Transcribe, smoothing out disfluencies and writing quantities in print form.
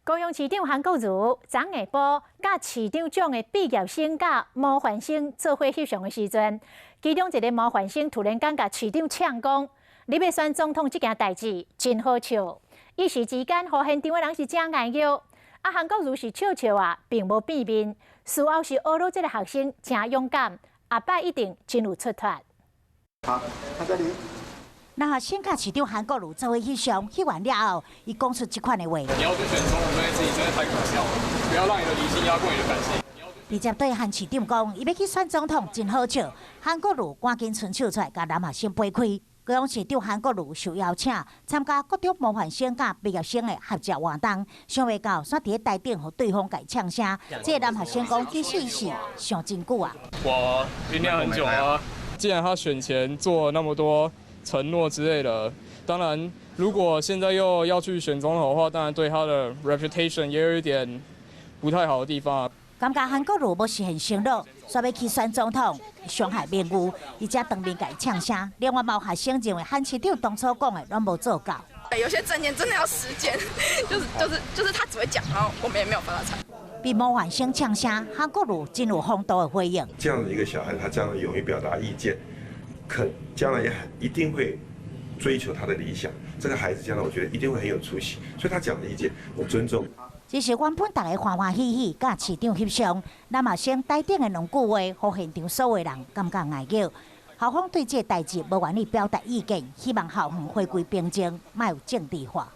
高雄市長韓國瑜昨下晡佮市長獎的畢業生佮模範生做伙翕相的時陣，其中一个模範生突然間共市長嗆講：你欲選總統這件代誌真好笑。一時之間，予現場的人是誠𠽌叫。啊，韓國瑜是笑笑啊，並無變面。事後是呵咾這个學生誠勇敢，後擺一定真有出脫。好，看這裡。男學生佮市長韓國瑜做伙翕相，翕完了後，伊講出這款的話。你要去選總統這件事情真的太可笑了，不要讓你的理性壓過你的感性。直接對韓市長講，伊欲去選總統真好笑。韓國瑜趕緊伸手出來，共男學生掰開。高雄市長韓國瑜受邀請參加國中模範生佮畢業生的合照活動，想袂到煞佇咧台頂予對方共嗆聲。這个男學生講，其實是想真久啊。我醞釀很久啊，既然他選前做了那麼多承諾之類的，當然，如果現在又要去選總統的話，當然對他的 reputation 也有一點不太好的地方。感覺韓國瑜無實現承諾，煞欲去選總統，傷害名譽，伊才當面共伊嗆聲。另外，有學生認為韓市長當初講的攏無做到。有些政見真的要實踐，就是他只會講，然後我們也沒有發到財。被模範生嗆聲，韓國瑜真有風度的回應。這樣的一個小孩，他將來勇於表達意見，可將來也很一定會追求他的理想。這個孩子將來我覺得一定會很有出息，所以他講的意見我尊重。只是原本大家歡歡喜喜，佮市長翕相，男學生台頂的兩句話，予現場所有人感覺𠽌叫。校方對這个代誌無願意表達意見，希望校園回歸平靜，莫有政治化。